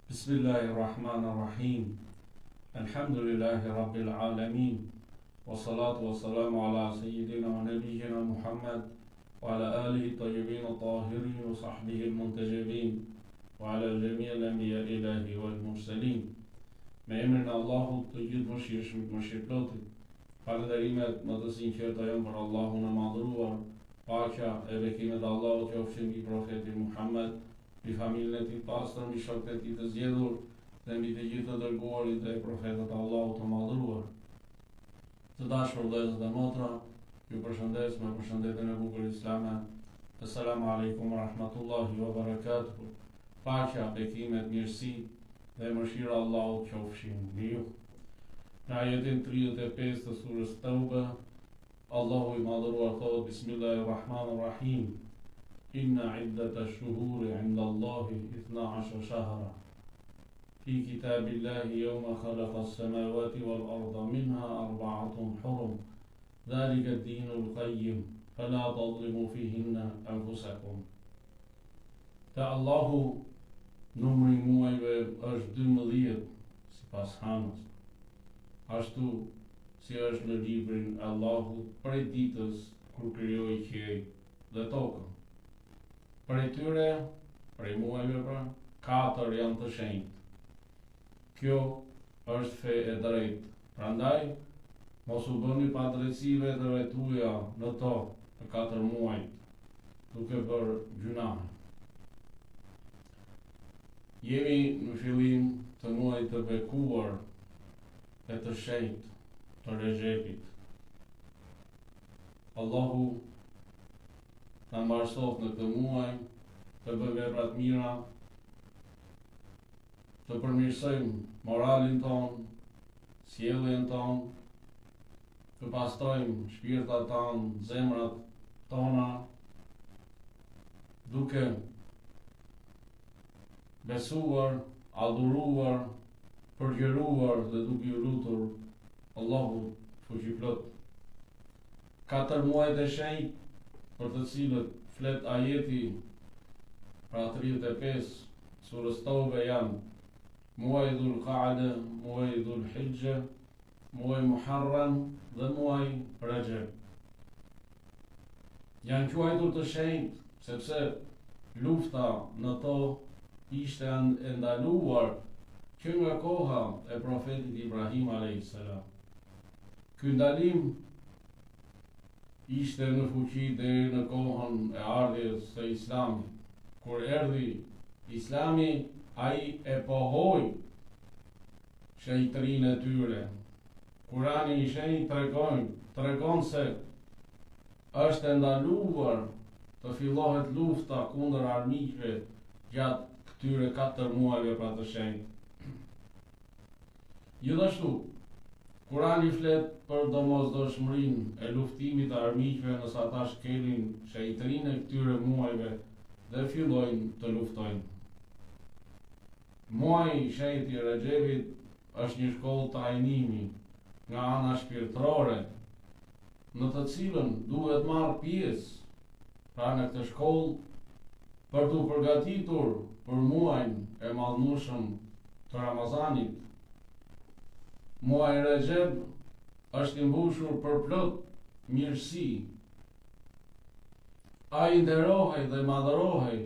Bismillahi Rahman Rahim. Elhamdulillahi Rabbil Alamin. Wa salatu wa salamu ala sayyidina wa nabiyyina Muhammad wa ala alihi tayyibin tahirin wa sahbihi al-muntajibin wa ala jami' al-anbiya ilahi wal mursalin. Me emrin e Allahut të gjithëmëshirshmit mëshirëplotit. Falënderimet më të sinqerta janë për Allahun e Madhëruar, paqja e bekimet e Allahut qofshin mbi profetin Muhammed, mbi familjen e tij të pastër, mbi shokët e tij të zgjedhur dhe mbi të gjithë të dërguarit dhe profetët e Allahut të Madhëruar. Të dashur vëllezër dhe motra, ju përshëndes me përshëndetjen e bukur islame. Esselamu alaikum wa rahmatullahi wa barakatuh. Paqja, bekimet, mirësitë dhe mëshira e Allahut qofshin mbi ju. Në ajetin 35 të surës Teube, Allahu i madhëruar thotë Bismillahirrahmanirrahim. Inna iddata shuhuri inda Allahi 12 shahra. Fi kitabillahi yawma khalaqa as-samawati wal arda minha arba'atun hurum. Dhalika ad-dinul qayyim fala tadhlimu fihinna anfusakum. Te Allahu numri i muajve është 12 sipas hanës. Ashtu si është në librin e Allahut prej ditës kur krijoi qiejt dhe tokën. Prej tyre, prej muajve pra, katër janë të shenjtë. Kjo është fe e drejtë. Prandaj, mos u bëni padrejtësi veteve tuaja në to, në katër muajt, duke bërë gjynahe. Jemi në fillim të muajit të bekuar e të shenjtë të Rexhepit. Allahu na mbarësoftë në këtë muaj, të bëjmë vepra të mira, të përmirësojmë moralin tonë, sjelljen tonë, të pastrojmë shpirtat tanë, zemrat tona, duke besuar, adhuruar, përgjëruar dhe duke iu lutur Allahut fuqiplot. Katër muajt e shenjtë për të cilët flet ajeti pra 35 surës Teube janë muaji Dhul Qa'de, muaji Dhul Hixhe, muaji Muharrem dhe muaji Rexheb. Janë quajtur të shenjtë sepse lufta në to ishte e ndaluar që nga koha e profetit Ibrahim a.s. Ky ndalim ishte në fuqi deri në kohën e ardhjes së Islamit. Kur erdhi Islami, ai e pohoi shenjtërinë e tyre. Kurani i shenjtë tregon, tregon se është e ndaluar të fillohet lufta kundër armiqve gjatë këtyre katër muajve pra të shenjtë. Gjithashtu, Kurani flet për domosdoshmërinë e luftimit të armiqve nëse ata shkelin shenjtërinë e këtyre muajve dhe fillojnë të luftojnë. Muaji i shenjtë i Rexhepit është një shkollë trajnimi nga ana shpirtërore, në të cilën duhet marrë pjesë, pra në këtë shkollë, për t'u përgatitur për muajin e madhnushëm të Ramazanit. Muaji Rexheb është i mbushur përplot mirësi. Ai nderohej dhe madhërohej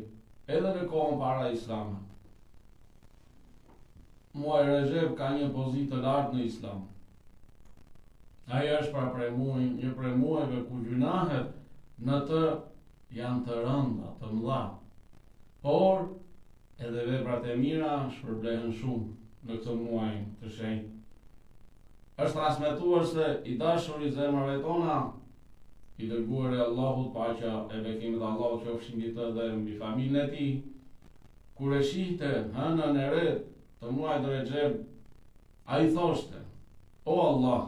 edhe në kohën para islame. Muaji Rexheb ka një pozitë të lartë në Islam. Ai është pra prej muaj, një prej muajve ku gjynahet në të janë të rënda, të mëdha. Por edhe veprat e mira shpërblehen shumë në këtë muaj të shenjtë. Është transmetuar se i dashuri i zemrave tona, i dërguari i Allahut, paqja e bekimet e Allahut qofshin mbi të dhe mbi familjen e tij, Kur e shihte hënën e re të muajit Rexheb, ai thoshte, O Allah,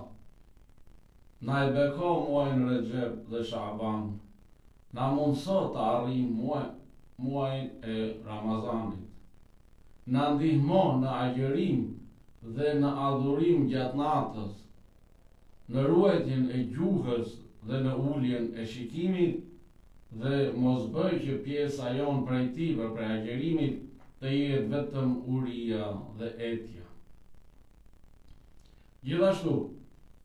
na e beko muajin Rexheb dhe Shaban, na mundëso të arrijmë muaj, muajin e Ramazanit. Na ndihmo në agjërim dhe në adhurim gjatë natës, në ruajtjen e gjuhës dhe në uljen e shikimit dhe mos bëj që pjesa jonë prej tij, pra prej agjërimit, të jetë vetëm uria dhe etja. Gjithashtu,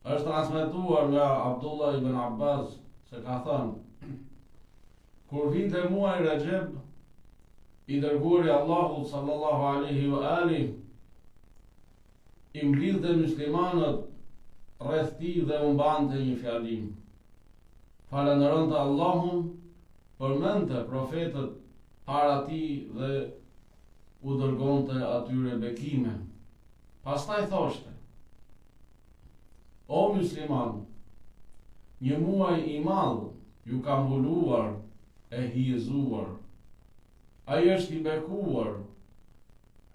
është transmetuar nga Abdullah ibn Abbas se ka thënë Kur vinte muaji Rexheb, i dërguari i Allahut sallallahu alaihi wa alihi i mblidhte muslimanët rreth tij dhe u mbante një fjalim. Falënderonte Allahun, përmendte profetët para tij dhe u dërgonte atyre bekime. Pastaj thoshte: O muslimanë, një muaj i madh ju ka mbuluar e hijezuar. Ai është i bekuar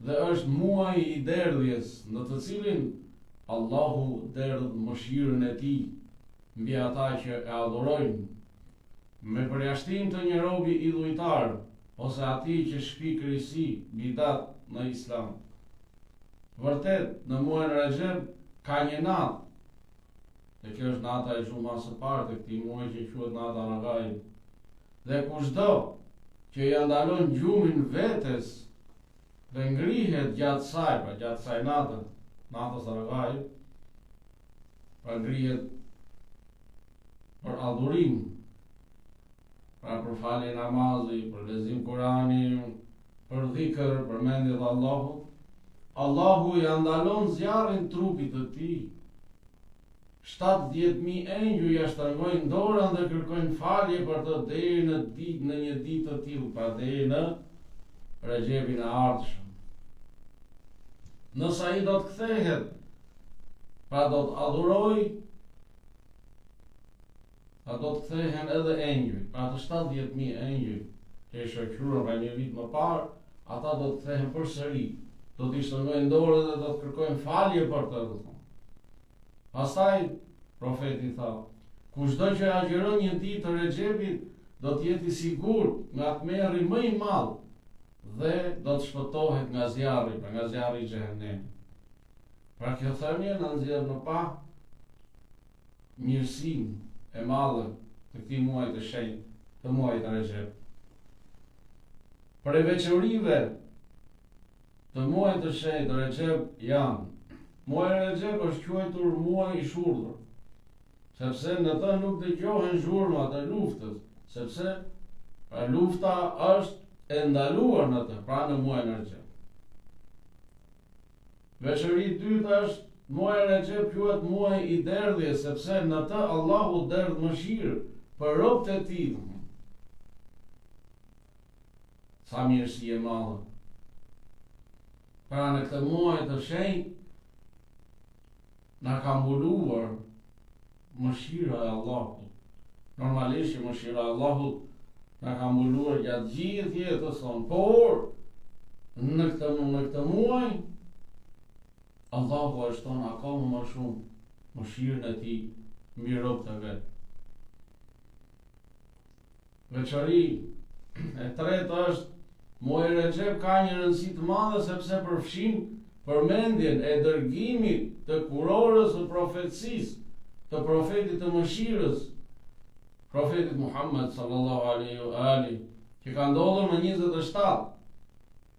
dhe është muaji i derdhjes në të cilin Allahu derdh mëshirën e tij mbi ata që e adhurojnë, me përjashtim të një robi idhujtar ose atij që shpik risi, bidat, në Islam. Vërtet, në muajin Rexheb ka një natë, dhe kjo është nata e xhumasë së parë të këtij muaji që quhet nata Ragaib. Dhe kushdo që ia ndalon gjumin vetes dhe ngrihet gjatë saj, pra gjatë kësaj nate, natës Ragaib, pra ngrihet për adhurim, pra për falje namazi, për lexim Kurani, për dhikër, përmendje të Allahut, Allahu ia ndalon zjarrin trupit të tij. 70.000 engjëj ia shtrëngojnë dorën dhe kërkojnë falje për të deri në ditë në një ditë të tillë, pra deri në Rexhebin e ardhshëm. Nëse ai do të kthehet, pra do të adhurojë, Pra do të kthehen edhe engjëjt, pra të 70.000 engjëj që i shoqëruan pra një vit më parë, ata do të kthehen përsëri, do t'i shtrëngojnë dorën dhe do të kërkojnë falje për të, do thonë. Pastaj profeti tha, kushdo që agjëron një ditë të Rexhebit, do të jetë i sigurt nga tmerri më i madh dhe do të shpëtohet nga zjarri, pra nga zjarri i xhehenemit. Pra kjo thënie na nxjerr në pah mirësinë e madhe të këtij muaji të shenjtë, të muajit Rexheb. Prej veçorive të muajit të shenjtë Rexheb janë Muaji Rexheb është quajtur muaj i shurdhër, sepse në të nuk dëgjohen zhurmat e luftës, sepse pra lufta është e ndaluar në të, pra në muajin Rexheb. Veçori e dytë është, muaji Rexheb quhet muaj i derdhjes, sepse në të Allahu derdh mëshirë për robët e tij. Sa mirësi e madhe. Pra në këtë muaj të shenjtë na ka mbuluar mëshira e Allahut. Normalisht që mëshira e Allahut na ka mbuluar gjatë gjithë jetës sonë, por në këtë në këtë muaj Allahu e shton akoma më shumë mëshirën e tij mbi robët e vet. Veçori e tretë është muaji Rexheb ka një rëndësi të madhe sepse përfshin përmendjen e dërgimit të kurorës së profetësisë, të profetit të mëshirës, profetit Muhammed sallallahu alaihi wa alihi, që ka ndodhur më 27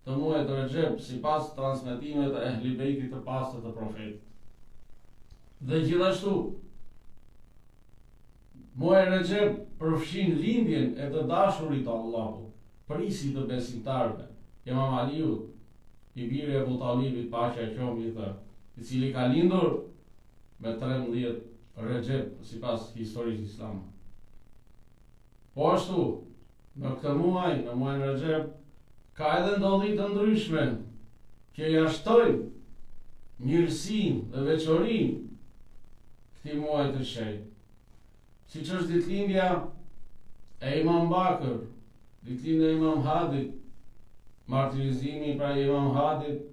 të muajit Rexheb sipas transmetimeve të Ehli Bejtit të pastër të profetit. Dhe gjithashtu Muaji Rexheb përfshin lindjen e të dashurit të Allahut, prijësit të besimtarëve, Imam Aliut, i biri i Ebu Talibit, paqja qoftë mbi të, i cili ka lindur me 13 Rexheb sipas historisë islame. Po ashtu, në këtë muaj, në muajin Rexheb, ka edhe ndodhi të ndryshme që ia shtojnë mirësinë dhe veçorinë këtij muaji të shenjtë. Siç është ditëlindja e Imam Bakër, ditëlindja e Imam Hadit, martirizimi pra i Imam Hadit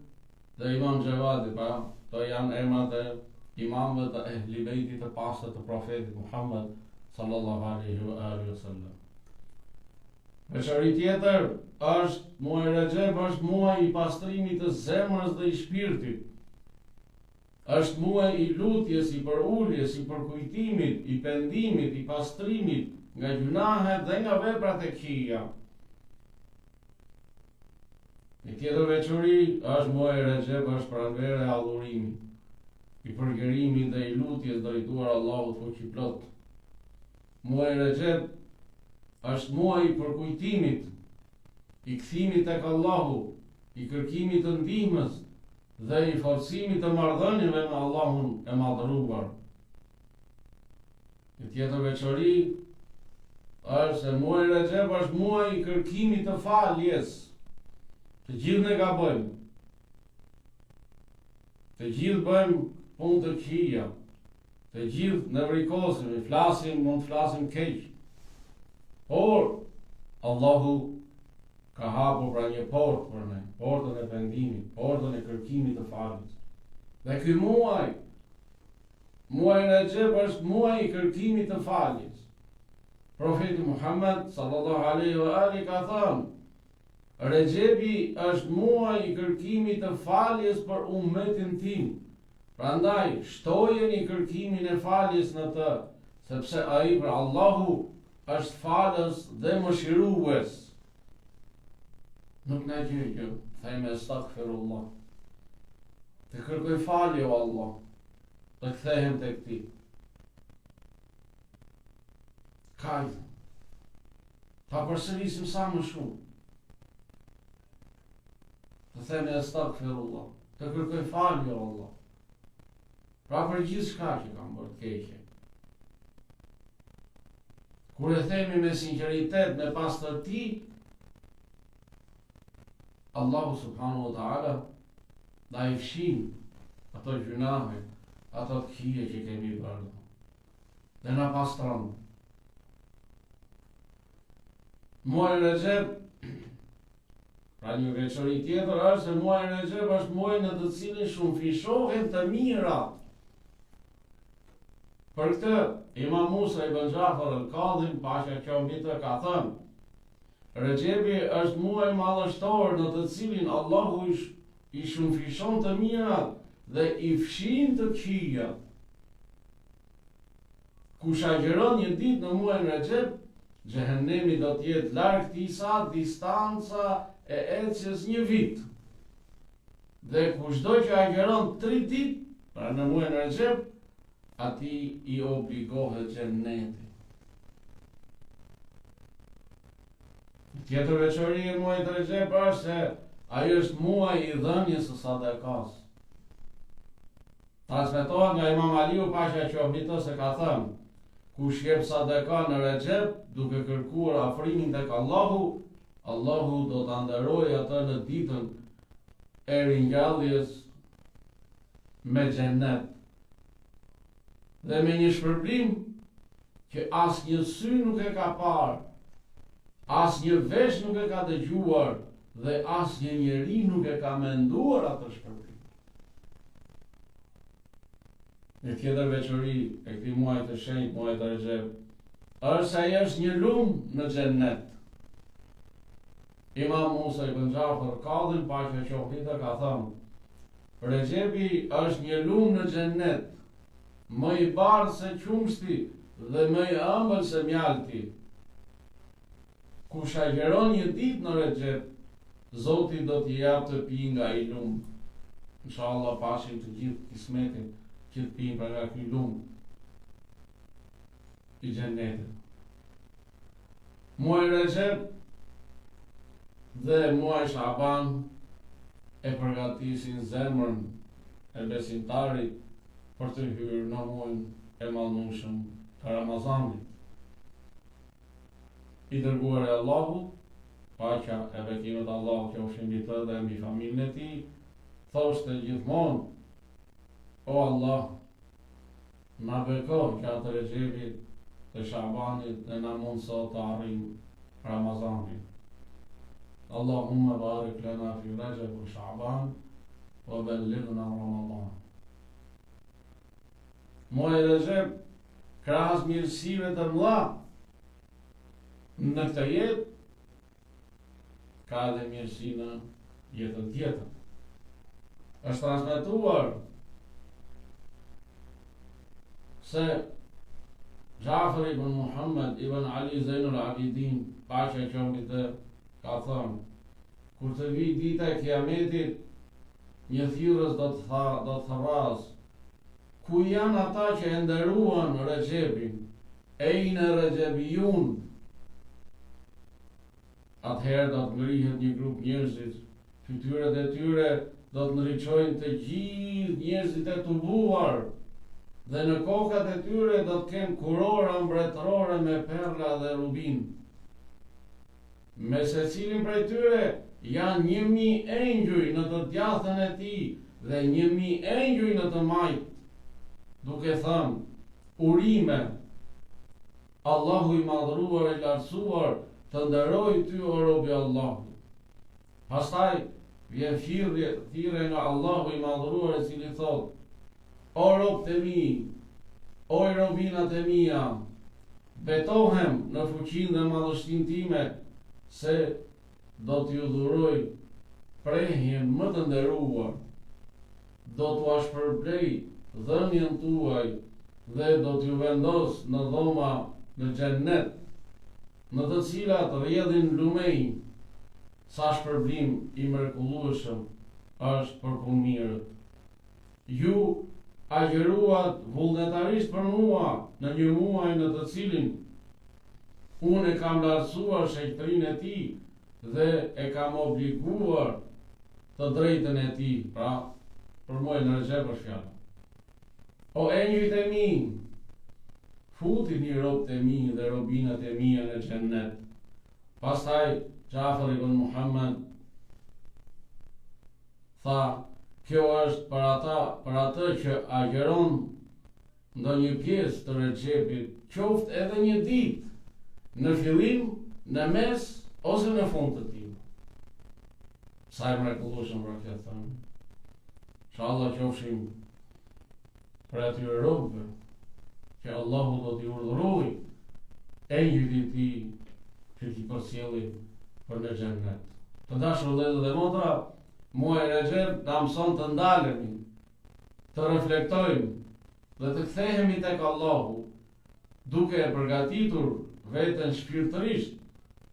dhe Imam Xhevadit, pra këto janë emrat e imamëve të Ehli Bejtit të pastër të profetit Muhammed sallallahu alaihi wa alihi wasallam. Veçori tjetër është muaji Rexheb është muaji i pastrimit të zemrës dhe i shpirtit. Është muaj i lutjes, i përuljes, i përkujtimit, i pendimit, i pastrimit nga gjynahet dhe nga veprat e këqija. Një tjetër veçori është muaji Rexhep është pranvera e adhurimit, i përgjërimit dhe i lutjes drejtuar Allahut fuqiplot. Muaji Rexhep është muaji i përkujtimit, i kthimit tek Allahu, i kërkimit të ndihmës dhe i forcimit të marrëdhënieve me Allahun e Madhëruar. Një tjetër veçori është se muaji Rexhep është muaji i kërkimit të faljes. Të gjithë ne gabojmë. Të gjithë bëjmë punë të këqija. Të gjithë nevrikosemi, flasim, mund të flasim keq. Por Allahu ka hapur pra një portë për ne, portën e pendimit, portën e kërkimit të faljes. Dhe ky muaj Muaji Rexhep është muaji i kërkimit të faljes. Profeti Muhammed sallallahu alaihi wa alihi ka thënë: Rexhebi është muaji i kërkimit të faljes për ummetin tim. Prandaj shtojeni kërkimin e faljes në të, sepse ai pra Allahu është falës dhe mëshirues. Nuk na gjen gjë, themi estagfirullah. Të kërkoj falje o Allah, dhe kthehem tek ti. Kaq. Ta përsërisim sa më shumë. Të themi estagfirullah, të kërkoj falje o Allah. Pra për gjithçka që kam bërë të keqe. Kur e themi me sinqeritet, me pastërti, Allahu subhanahu wa ta'ala na i fshin ato gjynahe, ato të këqija që kemi bërë. Dhe na pastron. Muaji Rexhep, pra një veçori tjetër është se muaji Rexhep është muaji në të cilin shumëfishohen të mirat. Për këtë, Imam Musa ibn Xhafer el-Kadhim, paqja qoftë mbi të, ka thënë, Rexhebi është muaj madhështor në të cilin Allahu i, i shumëfishon të mirat dhe i fshin të këqijat. Kush agjëron një ditë në muajin Rexhep, xhehennemi do të jetë larg tij sa distanca e ecjes një vit. Dhe kushdo që agjëron tri ditë, pra në muajin Rexhep, atij i obligohet xhenneti. Tjetër veçori e muajit Rexhep është se ai është muaji i dhënies së sadakasë. Transmetohet nga Imam Aliu paqja qoftë mbi të se ka thënë: Kush jep sadaka në Rexhep duke kërkuar afrimin tek Allahu, Allahu do ta nderojë atë në ditën e ringjalljes me xhennet dhe me një shpërblim që asnjë sy nuk e ka parë, asnjë vesh nuk e ka dëgjuar dhe asnjë njeri nuk e ka menduar atë shpërblim. Një tjetër veçori e këtij muaji të shenjtë, muajit Rexhep, është se ai është një lum në xhennet. Imam Musa ibn Xhafer Kadhim paqja qoftë mbi të ka thënë: Rexhebi është një lum në xhennet, më i bardhë se qumështi dhe më i ëmbël se mjalti. Kush agjëron një ditë në Rexhep, Zoti do t'i japë të pijë nga ai lum. Inshallah pashim të gjithë kismetin që të pijmë pra nga ky lum i xhennetit. Muaji Rexhep dhe muaji Shaban e përgatisin zemrën e besimtarit për të hyrë në muajin e madhnushëm të Ramazanit. I dërguari i Allahut, paqja e bekimet e Allahut qofshin mbi të dhe mbi familjen e tij, thoshte gjithmonë, o Allah, Na beko gjatë Rexhepit dhe Shabanit dhe na mundëso të arrijmë Ramazanin. Allahumma barik lana fi Rexheb wa Shaban wa ballighna Ramadan. Muaji Rexhep krahas mirësive të mëdha në këtë jetë ka edhe mirësi në jetën tjetër. Është transmetuar se Xhafer ibn Muhammed ibn Ali Zejnul Abidin, paqja qoftë mbi të, ka thënë, Kur të vijë dita e Kiametit, një thirrës do të tha, do të thërrasë, Ku janë ata që e nderuan Rexhepin? Ejne Rexhebijun? Atëherë do të ngrihet një grup njerëzish, fytyrat e tyre do të ndriçojnë të gjithë njerëzit e tubuar dhe në kokat e tyre do të kenë kurora mbretërore me perla dhe rubin. Me secilin prej tyre janë 1000 engjuj në të djathtën e tij dhe 1000 engjuj në të majtë, duke thënë, Urime, Allahu i Madhëruar e i Lartësuar të nderojë ty o rob i Allahut. Pastaj vjen thirrje, thirrje nga Allahu i Madhëruar i cili thotë: O robët e mi, oj robinat e mia, betohem në fuqinë dhe madhështinë time se do t'ju dhuroj prehjen më të nderuar, do t'ua shpërblej dhënien tuaj dhe do t'ju vendos në dhoma në xhennet, në të cilat rrjedhin lumenj, sa shpërblim i mrekullueshëm është për punëmirët. Ju agjëruat vullnetarisht për mua në një muaj në të cilin unë e kam lartësuar shenjtërinë e tij dhe e kam obliguar të drejtën e tij, pra për muajin Rexhep është fjala. O engjëjt e mi, futini robët e mi dhe robinat e mia në xhennet. Pastaj Xhafer ibn Muhammed tha, kjo është për ata, për atë që agjëron ndonjë pjesë të Rexhepit, qoftë edhe një ditë, në fillim, në mes ose në fund të tij. Sa e mrekullueshëm pra kjo thënie. Inshallah qofshim prej atyre robëve që Allahu do t'i urdhërojë engjëjt e tij që t'i përcjellin për në xhennet. Të dashur vëllezër dhe motra, muaji Rexhep na mëson të ndalemi, të reflektojmë dhe të kthehemi tek Allahu, duke e përgatitur veten shpirtërisht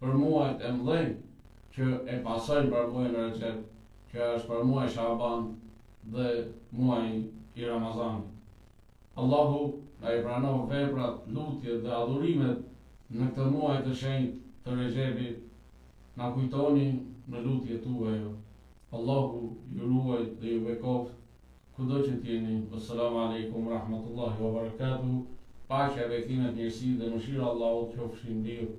për muajt e mëdhenj që e pasojnë për muajin Rexhep, që është për muaji Shaban dhe muaji i Ramazanit. Allahu na i pranoftë veprat, lutjet dhe adhurimet në këtë muaj të shenjtë të Rexhepit, na kujtoni në lutjet tuaja. Allahu ju ruajt dhe ju bekoftë kudo që të jeni. Wassalamu alaikum warahmatullahi wabarakatuh. Paqja, bekimet, mirësitë dhe mëshira e Allahut qofshin mbi ju.